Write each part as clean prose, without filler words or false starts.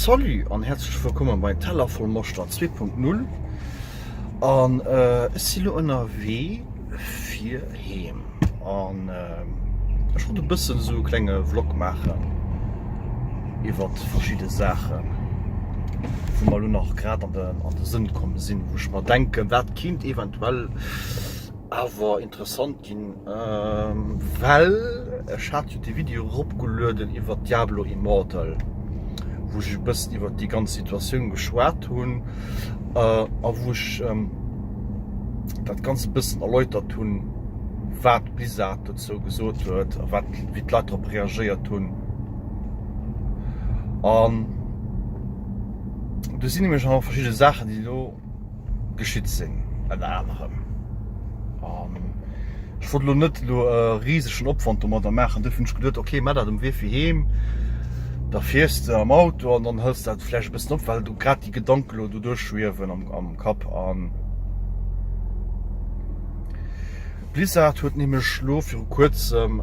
Salut an häerzlech wëllkommen bei Teller voll Moschter 2.0 an ech si lo ënnerwee fir heem an ech wollt e bëssen esou e klenge Vlog maachen iwwert verschidde Saachen wou mer lo nach grad an de an de Sënn komm sinn, wou ech mer denken wat kinnt eventuell awer interessant ginn, well ech hat jo dee Video eropgelueden iwwer Diablo Immortal, wou ech e bëssen iwwer déi ganz Situatioun geschwat hunn a wou ech dat Ganzt e bëssen erläutert hunn, wat Blizzard dozou gesot huet a wat, wéi d'Leit drop reagéiert hunn. An do sinn nämlech nach verschidde Saachen, déi elo. geschitt sinn ënner anerem. An ech wollt elo net elo e risegen Opwand domadder maachen, duerfir hunn ech geduet, ok, maach dat um Wee fir heem, da fiers de am Auto an dann hëls de dat vläicht e bëssen op, well do grad déi Gedanken elo do duerchschwiewen am am Kapp. An Blizzard huet nämlech elo viru kuerzem,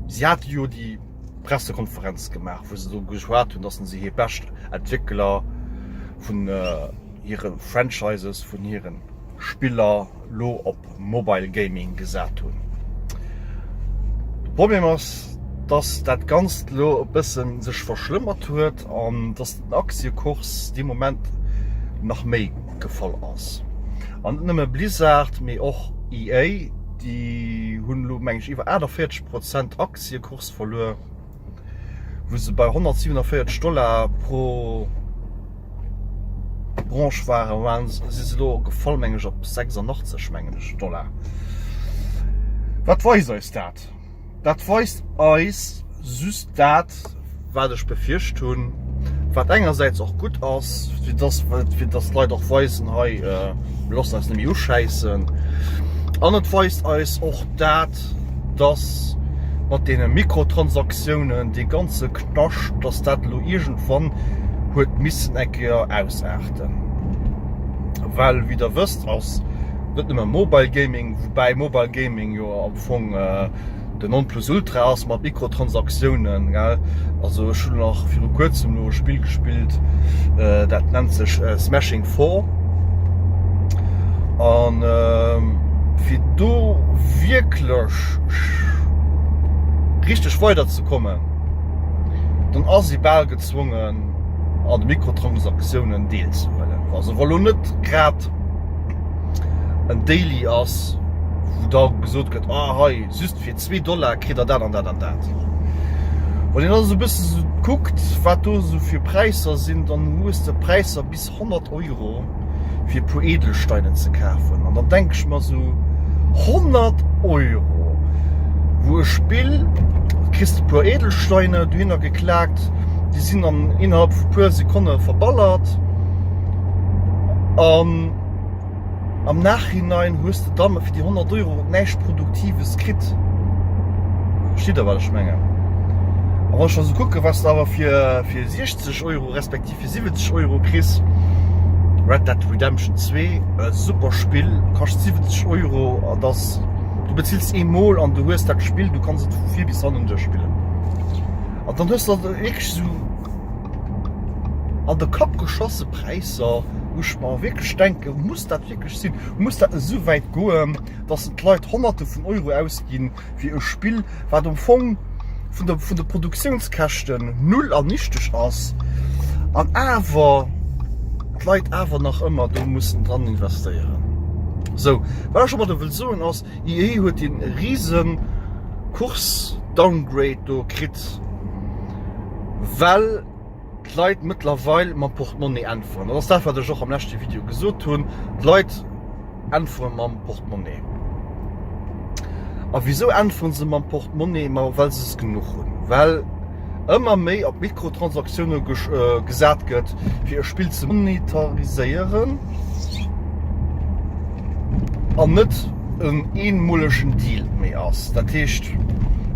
si hate jo déi Pressekonferenz gemaach, wou se do geschwat hunn, datt se hir bescht Entwéckler vun hire Franchises, vun hire Spiller lo op Mobile Gaming gesat hunn. De Problem ass, dass dat Ganzt lo e bëssen sech verschlëmmert huet an dass den Aktiekurs dee Moment nach méi gefall ass. An net nëmme Blizzard, mee och EA, déi hunn elo meng ech iwwer 48 Prozent Aktiekurs verluer, wou se bei 147 Dollar pro Branche waren, waren si se elo gefall meng ech op 86 mengen ech Dollar. Wat weist eis dat? Dat weist eis just dat, wat ech befiercht hunn, wat engersäits och gutt ass, fir dass fir dass d'Leit och weisen, hei mir loossen eis net méi uschäissen. An et weist eis och dat, dass mat deene Mikrotransaktiounen dee ganze Knascht, dass dat elo iergendwann huet missen eng Kéier ausaarten. Well wéi der wësst ass net nëmme Mobile Gaming, woubäi Mobile Gaming jo am Fong den Nonplusultra ass mat Mikrotransaktiounen, gell. Also ech hunn nach viru kuerzem elo e Spill gespillt, dat nennt sech Smashing 4 an fir do wierklech richteg weider ze kommen, dann ass ee bal gezwongen an de Mikrotransaktiounen deelzehuelen. Also wa lo net grad en Daily ass, wou da gesot gëtt, ah hei just fir zwee Dollar kritt der dat an dat an dat. Wann een dann esou e bësse sou kuckt, wat do esou fir Präisser sinn, dann hues de Präisser bis 100 Euro fir e puer Edelsteine ze kafen. An dann denke ech mer esou, 100 Euro, wou e Spill, kriss de e puer Edelsteine dohinner geklaakt, déi sinn dann innerhalb vu puer Sekonne verballert an am Nachhinein hues de dann fir déi 100 Euro näischt Produktives kritt. Verstitt der wat ech mengen? A wann ech da sou kucke wat s de awer fir fir 60 Euro respektiv fir 70 Euro kriss, Red Dead Redemption 2, e super Spill, kascht 70 Euro an ass, du bezills eemol an du hues dat Spill, du kanns et vu vir bis hannen duerchspillen. An dann hues de wierklech sou an de Kapp geschosse Präisser, wou ech mer wierklech denken, muss dat wierklech sinn? Muss dat esou wäit goen, dass d'Leit Honnerte vun Euro ausginn fir e Spill, wat am Fong vun der, vun de Produktiounskäschten null an nichteg ass an awer d'Leit awer nach ëmmer do mussen dran investéieren? Sou, wat ech domadder wëll soen ass, EA huet dee rise Kurs-Downgrade do kritt, well d'Leit mëttlerweil mam Portemonnaie äntweren. Dat ass dat, wat ech och am leschte Video gesot hunn, D'Leit äntwere mam Portemonnaie. A wisou äntwere se mam Portemonnaie? Ma well se es genuch hunn. Well ëmmer méi op Mikrotransaktiounen gesat gëtt, fir e Spill ze monetariséieren an net en eenmolegen Deal méi ass. Dat heescht,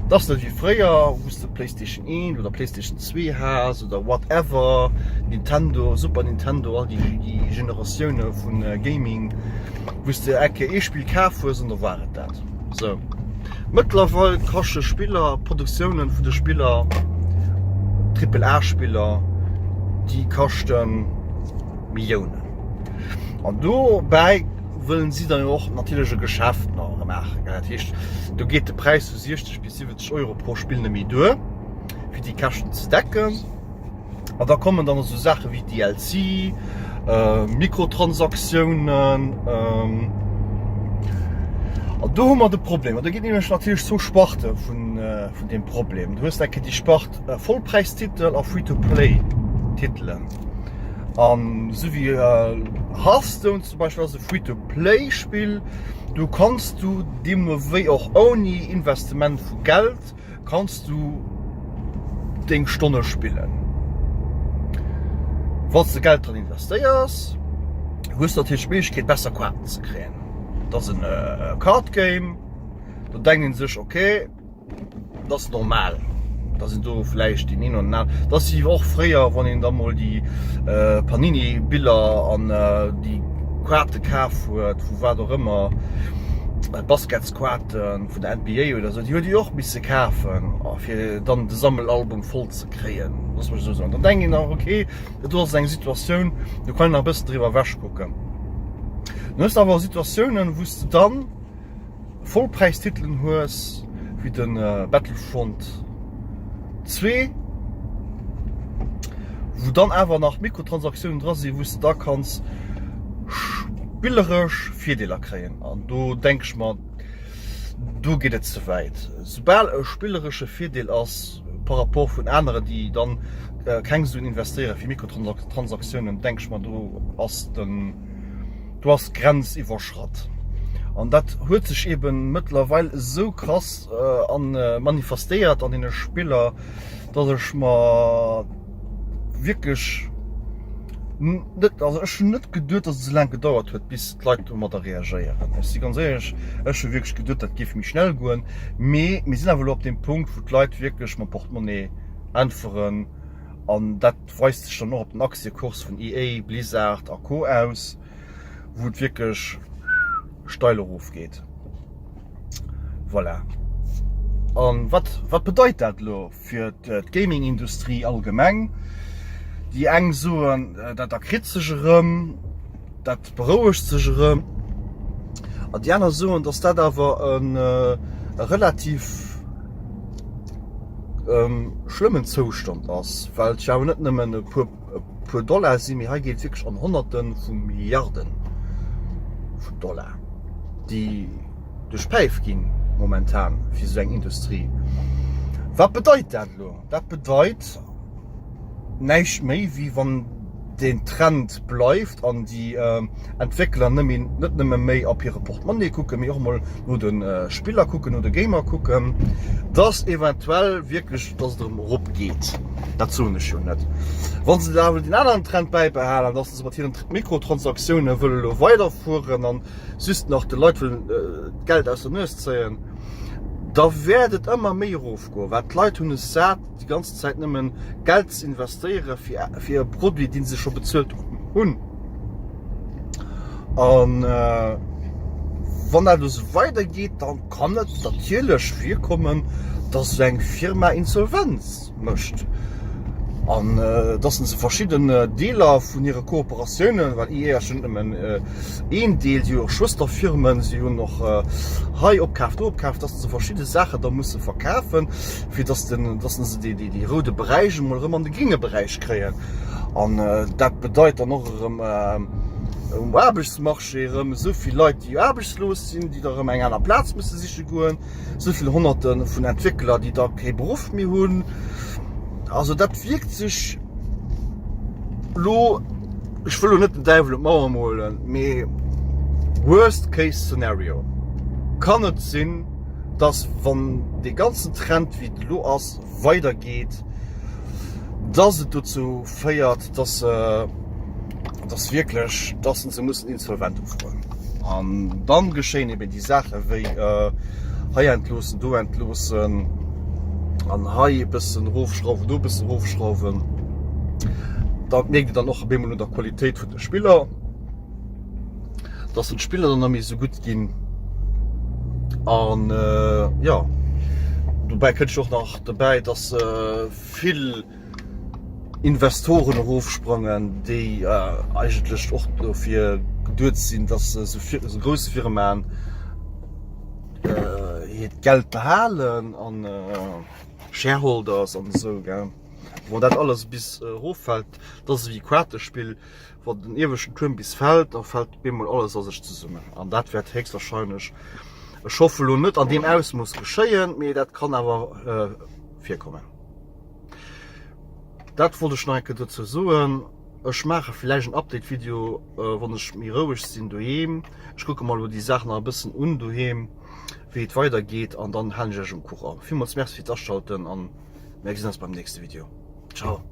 et ass net wéi fréier, wou s de PlayStation 1 oder PlayStation 2 has oder whatever, Nintendo, Super Nintendo, all déi Generatioune vu Gaming, wou s de eng Kéier ee Spill kaf hues an da war et dat. Sou, mëttlerweil kaschte Spiller, Produktiounen vun de Spiller, Triple-A-Spiller. déi kaschte Milliounen. An dobäi wëllen si dann jo och natierlech e Geschäft nach maachen. Dat heescht, do geet de Präis vu 60 bis 70 Euro pro Spill net méi duer, fir déi Käschten ze decken. An da kommen dann esou Saache wéi DLC, Mikrotransaktiounen. An do hu mer de Problem. An do ginn nämlech natierlech zwou Sparte vun deem Problem. Du hues eng Kéier déi Spart Vollpräistitel a Free-to-Play-Titelen. An esou wéi Hearthstone zum Beispill ass e Free-to-Play-Spill. Do kanns du deemno wéi och ouni Investissement vu Geld, kanns du deng Stonne spillen. Wann s de Geld dran investéiers, hues du natierlech d'Méiglechkeet besser Kaarten ze kréien. Dat ass en Card Game, do denkt een sech ok, dat ass normal, dass een do vläicht deen een oder den aneren, dat ass wéi och fréier wann een da mol déi Panini Biller an déi Kaarte kaf huet vu wat och ëmmer, Basketskaarten. vun der NBA oder sou, déi huet Dir och misse kafen fir dann de Sammelalbum voll ze kréien, looss mech esou soen. Dann denkt een nach, okay, dat do ass eng Situatioun, do kann een nach e bëssen driwwer ewech kucken. Dann hues de awer Situatiounen, wou s de dann Vollpräistitelen hues, wéi de Battlefront 2, wou dann awer nach Mikrotransaktiounen dra sinn, wou s de da kanns spilleresch Virdeeler kréien. An do denk ech mer, Do geet et ze wäit. Soubal e spilleresche Virdeel ass par rapport vun aneren, déi dann keng Suen investéiere fir Mikrotransaktiounen, denke ech mer, do ass den, do ass d'Grenz iwwerschratt. An dat huet sech ebe mëttlerweil esou krass a manifestéiert an deene Spiller, datt ech mer wierklech net, also ech hunn net geduet, datt et esou laang gedauert huet, bis d'Leit domadder reagéieren. Ech si ganz éierlech, ech hu wierklech geduet, dat géif méi schnell goen, mee mir sinn awer elo op deem Punkt, wou d'Leit wierklech mam Portemonnaie äntweren an dat weist sech dann och op den Aktiekurs vun EA, Blizzard a Co. Aus, wou et wierklech steil erofgeet. Voilà. A wat, wat bedeit dat elo? Fir d'Gaming-Industrie allgemeng. Déi eng soen, dat erkritt sech erëm, dat berouegt sech erëm. An déi aner soen, datt dat awer e relativ schlëmmen Zoustand ass, well et jo awer net nëmmen e puer Dollar sinn, mee hei geet et wierklech an Honnerte vu Milliarde vun Dollar, déi. Duerch d'Päif ginn momentan fir esou eng Industrie. Wat bedeit dat elo? Dat bedeit näischt méi wéi wann deen Trend bleift an déi Entwéckler net nëmme méi op hire Portemonnaie kucken, mee och emol no de Spiller kucken, no de Gamer kucken, dass eventuell wierklech, dass et erëm erop geet. Dat soen ech jo net. Wa se awer deen aneren Trend bäibehalen, dass se mat hiren Mikrotransaktiounen wëlle elo weiderfueren an just nach de Leit wëllen d'Geld aus der Nues zéien, da wäert et ëmmer méi erofgoen, well d'Leit hunn es sat, déi ganz Zäit nëmmen Geld ze investéiere fir fir e Produit, dee se scho bezuelt hunn. An wann dat esou weidergeet, da kann et natierlech virkommen, datt esou eng Firma Insolvenz mécht an dass se verschidden Deeler vun hire Kooperatiounen, well EA ass jo net nëmmen een Deel, si hu och Schwësterfirmen, si hunn och hei opkaf, do opkaf, dass se verschidde Saachen da musse verkafen, fir dass den, dass se déi, déi, déi roude Beräich emol erëm an de gringe Beräich kréien. An dat bedeit dann och erëm um Aarbechtsmarché erëm esou vill Leit, déi aarbechtslos sinn, déi da erëm eng aner Plaz musse siche goen. Souvill Honnerte vun Entwéckler, déi da kee Beruff méi hunn. Also dat wierkt sech lo, ech wëll lo net den Däiwel op d'Mauer molen, mee worst case scenario kann et sinn, dass wann dee ganzen Trend wéi et elo ass weidergeet, dass et dozou féiert, dass dass wierklech, dass se mussen insolvent ufroen. An dann geschéien eben déi Saache wéi hei entloossen, do entloossen an hei e bëssen erofschrauwen, do e bëssen erofschrauwen. Dat mierkt een dann och op eemol un der Qualitéit vun de Spiller, dass dann d'Spiller dann net méi esou gutt ginn. An jo, dobäi kënnt jo och nach dobäi, dass vill. Investoren erofsprangen, déi eigentlech och dofir geduet sinn, dass esou grouss Firmaen hiert Geld behalen an Shareholders an esou, gell. Wann dat alles bis eroffält, dat ass ewéi Quaartespill, wann den ieweschten Tuerm bis fält, da fält op eemol alles a sech zesummen. An dat wäert héchstwahrscheinlech, ech hoffe lo net an deem Ausmooss geschéien, mee dat kann awer virkommen. Dat wollt ech nach eng Kéier dozou soen. Ech maache villäicht en Update-Video, wann ech méi roueg sinn doheem. Ech kucke mer elo déi Saach nach e bëssen un doheem, wéi et weidergeet an dann halen ech iech um Courant. Villmools Merci fir d'Aschalten an mär gesinn eis beim nächste Video. Ciao!